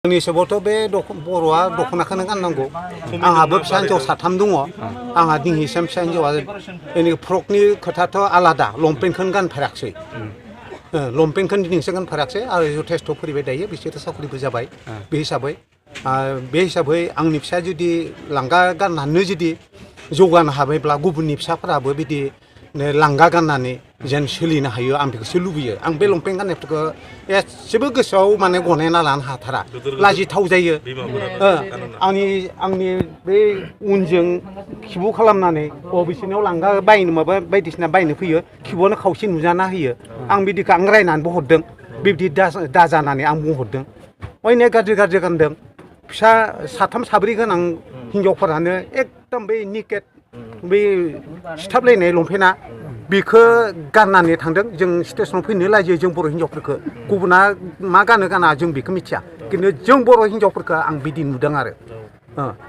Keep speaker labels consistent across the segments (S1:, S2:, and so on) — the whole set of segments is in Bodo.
S1: आंनि हिसाबावथ' बे बर'आ दख'नाखौनो गाननांगौ आंहाबो फिसा हिन्जाव साथाम दङ आंहा दिनैसिम फिसा हिन्जावा फ्रकनि खोथाथ' आलादा लंपेन्टखौनो गानफेराखिसै लंपेन्टखौनो दिनैसो गानफेराखिसै आरो जथेस्थ' फरिबाय दायो बिसोरो साख्रिबो जाबाय बे हिसाबै आंनि फिसाया जुदि लांगा गाननानै जुदि जौगानो हाबायब्ला गुबुननि फिसाफोराबो बिदि लांगा गाननानै जेन सोलिनो हायो आं बेखौसो लुबैयो आं बे लंपेन्ट गाननायफोरखौ एसेबो गोसोआव माने गनायना लानो हाथारा लाजिथाव जायो आंनि बे उनजों खिबु खालामनानै बिसोरनियाव लांगा बायनो माबा बायदिसिना बायनो फैयो खिबुआवनो खावसे नुजाना होयो आं बिदिखौ आं रायनानैबो हरदों बिब्दि दाजानानै आं बुंहरदों अनेक गाज्रि गानदों फिसा साथाम साब्रै गोनां हिन्जावफोरानो एकदम बै निकेट बै सिथाबलायनाय लंपेन्टआ बेखौ गाननानै थांदों जों स्टेसनाव फैनो लाजियो जों बर' हिन्जावफोरखौ गुबुना मा गाना जों बेखौ मिथिया खिन्थु जों बर' हिन्जावफोरखौ आं बिदि नुदों आरो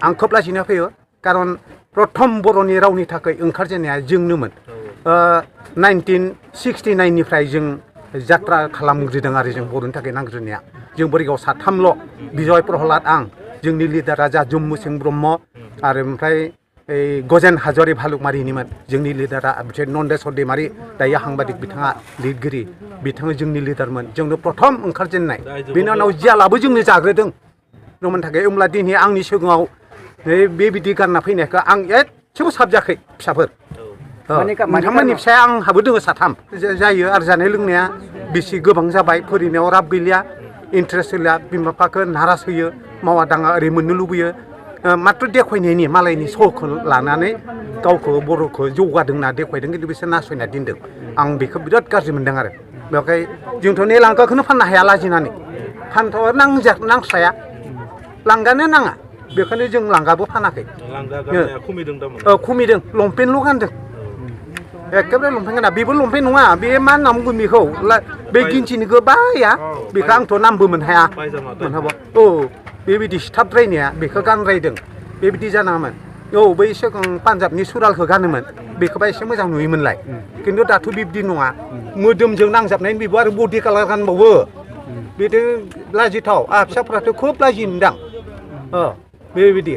S1: आं खोब लाजिना फैयो कारन प्रथम बर'नि रावनि थाखाय ओंखारजेननाया जोंनोमोन 1969 निफ्राय जों जात्रा खालामग्रोदों आरो जों बर'नि थाखाय नांग्रोनाया जों बरिगाव साथामल' बिजय प्रहलाद आं जोंनि लिडारा जा जम्मु सिं ब्रह्म आरो ओमफ्राय गजेन हाज'वारि भालुकमारिनिमोन जोंनि लिडारा बिसोर नन्देस्वर दैमारि दायो साংবাদিक बिथाङा लिरगिरि बिथाङा जोंनि लिडारमोन जोंनो प्रथम ओंखारजेननाय बेनि उनाव जियालाबो जोंनो जाग्रोदों नोमोन थाखाय होमब्ला दिनै आंनि सिगाङाव बेबायदि गानना फैनायखौ आं एसेबो साबजाखै फिसाफोर नोंथांमोननि फिसाया आंहाबो दङ साथाम जायो आरो जानाय लोंनाया बेसे गोबां जाबाय फरायनायाव राब गैलिया इन्ट्रेस्ट गैलिया बिमा बिफाखौ नाराज होयो मावा दाङा ओरै मोननो लुबैयो मात्र देखायनायनि मालायनि स'खौ लानानै गावखौ बर'खौ जौगादों होनना देखायदों खिन्थु बिसोर नासयना दोनदों आं बेखौ बिराद गाज्रि मोनदों आरो बेवहाय जोंथ' ने लांगाखौनो फाननो हाया लाजिनानै फानथावा नांस्लाया लांगानो नाङा बेखायनो जों लांगाबो फानाखै खमिदों लंपेन्टल' गानदों एखेबारे लंपेन्ट गाना बेबो लंपेन्ट नङा बे मा होनना बुंगोन बेखौ बे गिन्थिनिखौ बाया बेखौ आंथ' नामबो मोनहाया मोनहाबा बेबायदि सिथाबद्रायनाया बेखौ गानद्रायदों बेबायदि जानाङामोन बै सिगां पान्जाबनि सुरालखौ गानोमोन बेखौबा एसे मोजां नुयोमोनलाय खिन्थु दाथ' बिब्दि नङा मोदोमजों नांजाबनायनि बेबो आरो बडि कालार गानबावो बेदो लाजिथाव फिसाफोराथ' खोब लाजि नुदां बेबायदि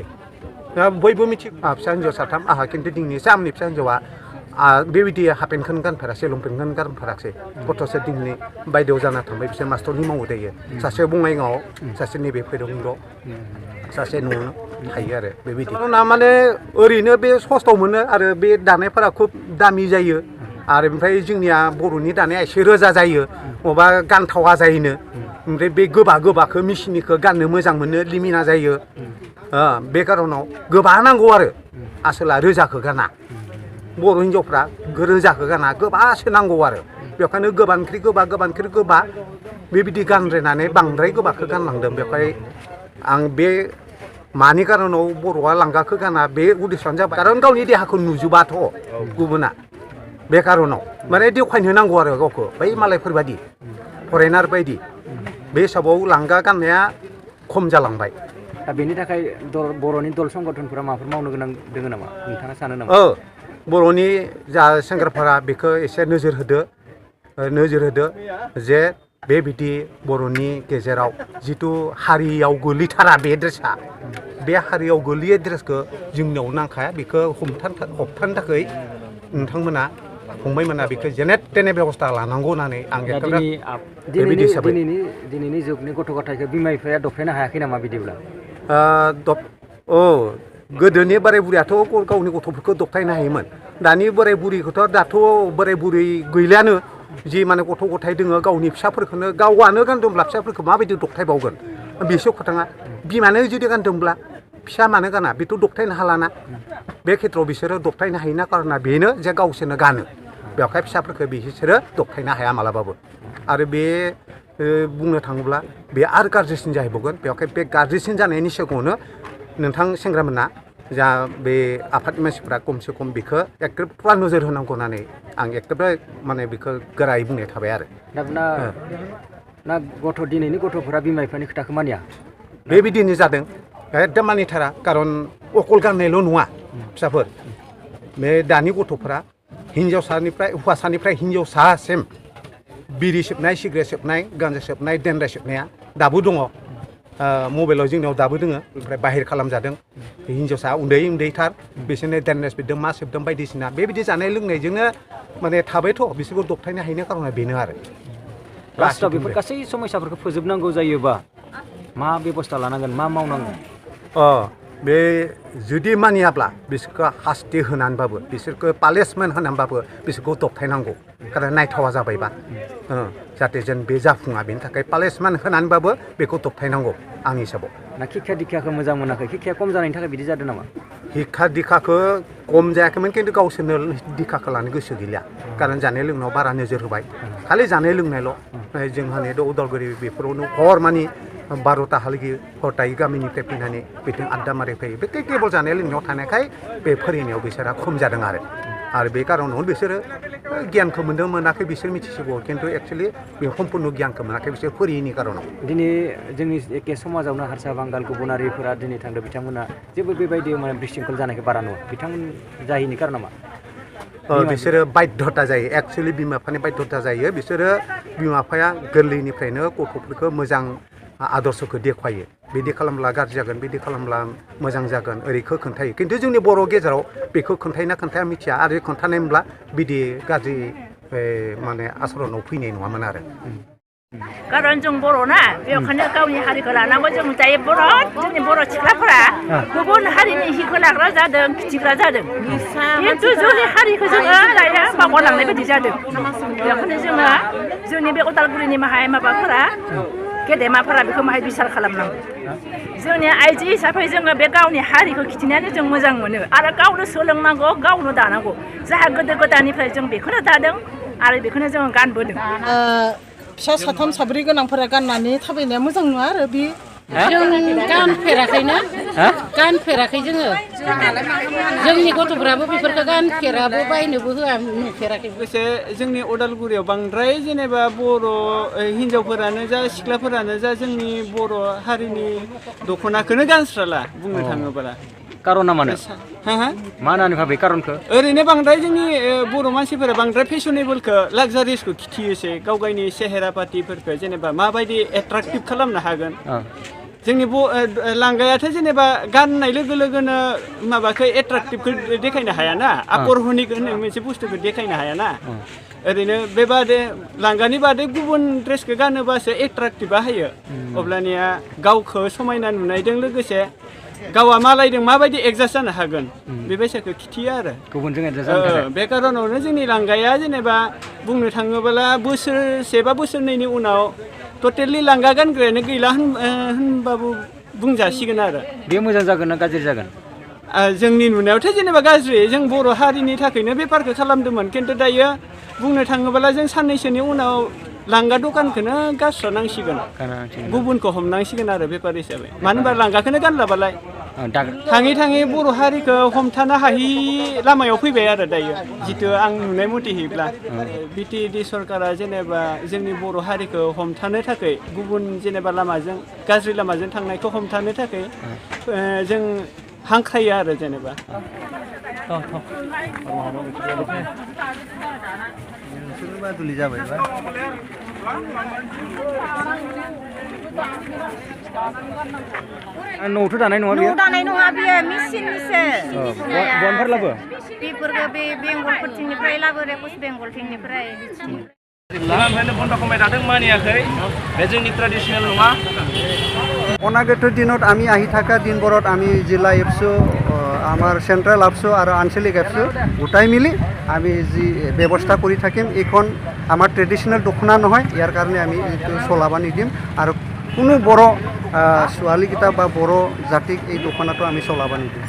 S1: बयबो मिथियो फिसा हिन्जाव साथाम आंहा खिन्थु दिनैसो आंनि फिसा हिन्जावा बेबायदि हाफपेन्टखौनो गानफेरासै लंपेन्टखौनो गानफेरासै गथ'सो दिनै बायदेव जाना थांबाय बिसोर मास्टरनि मावो दायो सासे बङाइगावआव सासे नैबे फैरंल' सासे न'आवनो थायो आरो बेबायदि ना माने ओरैनो बे सस्थाव मोनो आरो बे दानायफोरा खोब दामि जायो आरो ओमफ्राय जोंनिया बर'नि दानाया एसे रोजा जायो माबा गानथावा जायोनो ओमफ्राय बे गोबाखौ मेसिननिखौ गाननो मोजां मोनो लिमिना जायो बे कारनाव गोबा नांगौ आरो आसोला रोजाखौ गाना बर' हिन्जावफ्रा रोजाखौ गाना गोबासो नांगौ आरो बेखायनो गोबांख्रि गोबा बेबायदि गानद्रायनानै बांद्राय गोबाखौ गानलांदों बेवहाय आं बे मानि कारनाव बर'आ लांगाखौ गाना बे उद्देश्यआनो जाबाय कारन गावनि देहाखौ नुजोबाथ' गुबुना बे कारनाव माने देखायनो नांगौ आरो गावखौ बै मालायफोरबायदि फरेनार बायदि बे हिसाबाव लांगा गाननाया खम जालांबाय
S2: दा बेनि थाखाय बर'नि दल संगठनफोरा माबाफोर मावनो गोनां दङ नामा नोंथाङा सानो नामा
S1: बर'नि जा सेंग्राफोरा बेखौ एसे नोजोर होदो जे बेबायदि बर'नि गेजेराव जिथु हारियाव गोलैथारा बे ड्रेसा बे हारियाव गोलैयै ड्रेसखौ जोंनियाव नांखाया बेखौ होबथानो थाखाय नोंथांमोना फंबायमोना बेखौ जेने तेने बेबस्था लानांगौ होननानै आं
S2: दिनैनि जुगनि गथ' गथायखौ बिमा बिफाया दबथायनो हायाखै नामा बिदिब्ला
S1: गोदोनि बोराय बुरैयाथ' गावनि गथ'फोरखौ दबथायनो हायोमोन दानि बोराय बुरैखौथ' दाथ' बोराय बुरै गैलियानो जि माने गथ' गथाय दोङो गावनि फिसाफोरखौनो गावआनो गानदोंब्ला फिसाफोरखौ माबायदि दबथायबावगोन बेसो खोथाङा बिमानो जुदि गानदोंब्ला फिसा मानो गाना बेथ' दबथायनो हालाना बे खेथ्रआव बिसोरो दबथायनो हायोना कारना बेनो जे गावसोरनो गानो बेवहाय फिसाफोरखौ बिसोरो दबथायनो हाया मालाबाबो आरो बे बुंनो थाङोब्ला बे आरो गाज्रिसिन जाहैबावगोन बेवहाय बे गाज्रिसिन जानायनि सिगाङावनो नोंथां सेंग्रामोना जा बे आफादनि मानसिफ्रा खमसे खम बेखौ एखेबारे फुरा नोजोर होनांगौ होननानै आं एखेबारे माने बेखौ गोरायै बुंनाय थाबाय आरो
S2: दिनैनि गथ'फोरा बिमा बिफानि खोथाखौ मानिया
S1: बेबायदिनो जादों एकदम मानिथारा कारन अकल गाननायल' नङा फिसाफोर बे दानि गथ'फोरा हौवासानिफ्राय हिन्जावसासिम बिरि सोबनाय सिगारेट सोबनाय गान्जा सोबनाय देन्दा सोबनाया दाबो दङ मबाइलाव जोंनियाव दाबो दोङो ओमफ्राय बाहेर खालामजादों हिन्जावसा उन्दैथार बिसोरनो डेननेस बिदों मा सोबदों बायदिसिना बेबायदि जानाय लोंनायजोंनो माने थाबायथ' बिसोरखौ दबथायनो हायैनि खारना बेनो आरो
S2: राष्ट्रआ बेफोर गासै समस्याफोरखौ फोजोबनांगौ जायोबा मा बेबस्था लानांगोन मा मावनांगोन
S1: बे जुदि मानियाब्ला बिसोरखौ हास्ति होनानैबाबो बिसोरखौ पानिशमेन्ट होनानैबाबो बिसोरखौ दबथायनांगौ खारन नायथावा जाबायबा जाहाथे जेन बे जाफुङा बेनि थाखाय पानिशमेन्ट होनानैबाबो बेखौ दबथायनांगौ आंनि हिसाबाव
S2: ना शिक्षा दिक्षाखौ मोजां मोनाखै शिक्षाया खम जानायनि थाखाय बिदि जादों नामा
S1: शिक्षा दिक्षाखौ खम जायाखैमोन खिन्थु गावसोरनो दिक्षाखौ लानो गोसो गैलिया खारन जानाय लोंनायाव बारा नोजोर होबाय खालि जानाय लोंनायल' जोंहानि उदालगुरि बेफोरावनो हर मानि 12टाहालागै हरथाय गामिनिफ्राय फैनानै बिथिं आड्डामारि फैयो बे केबल जानाय लोंनायाव थानायखाय बे फोरोंनायाव बिसोरा खम जादों आरो बे कारनाव बिसोरो गियानखौ मोनदों मोनाखै बिसोर मिथिसिगौ खिन्थु एक्सुवेलि बे सम्पुर्ण गियानखौ मोनाखै बिसोर फोरोंयैनि कारनाव
S2: दिनै जोंनि एखे समाजावनो हारसा बांगाल गुबुनारिफोरा दिनै थांदों बिथांमोना जेबो बेबायदि माने बिशृंखल जानायखौ बारा नुवा बिथांमोन जायैनि कारना मा
S1: बिसोरो बाध्यता जायो एक्सुवेलि बिमा बिफानि बाध्यता जायो बिसोरो बिमा बिफाया गोरलैनिफ्रायनो गथ'फोरखौ मोजां आदर्शखौ देखायो बिदि खालामब्ला गाज्रि जागोन बिदि खालामब्ला मोजां जागोन ओरैखौ खोन्थायो खिन्थु जोंनि बर' गेजेराव बेखौ खोन्थायोना खोन्थाया मिथिया आरो खोन्थानायमोनब्ला बिदि गाज्रि माने आचरनाव फैनाय नङामोन आरो
S3: कारन जों बर'ना बेखायनो गावनि हारिखौ लानांगौ जों दायो जोंनि बर' सिख्लाफोरा गुबुन हारिनि हिखौ लाग्रा जादों खिथिग्रा जादों खिन्थु जोंनि हारिखौ जोङो दायो बावगारलांनाय बायदि जादों बेखायनो जोङो जोंनि बे उदालगुरिनि माबाफोरा गेदेमाफोरा बेखौ माहाय बिसार खालामनांगौ जोंनि आइजो हिसाबै जोङो बे गावनि हारिखौ खिथिनानै जों मोजां मोनो आरो गावनो सोलोंनांगौ गावनो दानांगौ जाहा गोदो गोदायनिफ्राय जों बेखौनो दादों आरो बेखौनो जोङो गानबोदों
S4: फिसा साथाम साब्रै गोनांफोरा गाननानै थाबायनाया मोजां नङा आरो बे
S5: जों गानफेराखैना गानफेराखै जोङो जोंनि गथ'फ्राबो बेफोरखौ गानफेराबो बायनोबो होआ नुफेराखै
S6: लोगोसे जोंनि उदालगुरियाव बांद्राय जेनेबा बर' हिन्जावफोरानो जा सिख्लाफोरानो जा जोंनि बर' हारिनि दख'नाखौनो गानस्राला बुंनो थाङोब्ला
S2: कारना मानो मा होननानै भाबे कारनखौ
S6: ओरैनो बांद्राय जोंनि बर' मानसिफोरा बांद्राय फेशनेबलखौ लाक्जारिसखौ खिथियोसै गाव गावनि सेहेरा पातिफोरखौ जेनेबा माबायदि एट्राक्टिभ खालामनो हागोन जोंनि लांगायाथ' जेनेबा गाननाय लोगो लोगोनो माबाखौ एट्राक्टिभखौ देखायनो हायाना आकर्षनिक होननाय मोनसे बुस्थुखौ देखायनो हायाना ओरैनो बेबादि लांगानि बादै गुबुन ड्रेसखौ गानोबासो एट्राक्टिभा हायो अब्लानिया गावखौ समायना नुनायजों लोगोसे गावा मालायदों माबायदि एडजास्ट जानो हागोन बेबायसाखौ खिथियो आरो
S2: गुबुनजों एडजास्ट जानो थाखाय
S6: बे कारनावनो जोंनि लांगाया जेनेबा बुंनो थाङोब्ला बोसोरसे बा बोसोरनैनि उनाव टटेलि लांगा गानग्रायानो गैला होनबाबो बुंजासिगोन आरो
S2: बे मोजां जागोन ना गाज्रि जागोन
S6: जोंनि नुनायावथ' जेनेबा गाज्रि जों बर' हारिनि थाखायनो बेफारखौ खालामदोंमोन खिन्थु दायो बुंनो थाङोब्ला जों साननैसोनि उनाव लांगा दखानखौनो गारस्रानांसिगोन गुबुनखौ हमनांसिगोन आरो बेफार हिसाबै मानो होनबा लांगाखौनो गानलाबालाय थाङै थाङै बर' हारिखौ हमथानो हायि लामायाव फैबाय आरो दायो जितु आं नुनाय मथेहैब्ला बिटिएडि सरकारा जेनेबा जोंनि बर' हारिखौ हमथानो थाखाय गुबुन जेनेबा लामाजों गाज्रि लामाजों थांनायखौ हमथानो थाखाय जों हांख्रायो आरो जेनेबा
S2: बादुलि जाबायबा न'आवथ' दानाय नङा बेयो
S3: दानाय नङा बेयो मेचिननिसो
S2: बनफोर लाबो
S3: बेफोरखौ बे बेंगलफोरथिंनिफ्राय लाबो रेकस बेंगलथिंनिफ्राय
S7: ओंखायनो बन्द खालामबाय थादों मानियाखै बे जोंनि ट्रेडिसनेल नङा
S8: অনাগত দিনত আমি আহি থকা দিনবোৰত আমি জিলা এপছু আমাৰ চেণ্ট্ৰেল এপছু আৰু আঞ্চলিক এপছু গোটাই মিলি আমি যি ব্যৱস্থা কৰি থাকিম এইখন আমাৰ ট্ৰেডিশ্যনেল দখনা নহয় ইয়াৰ কাৰণে আমি এইটো চলাব নিদিম আৰু কোনো বড়ো ছোৱালীকেইটা বা বড়ো জাতিক এই দখনাটো আমি চলাব নিদিম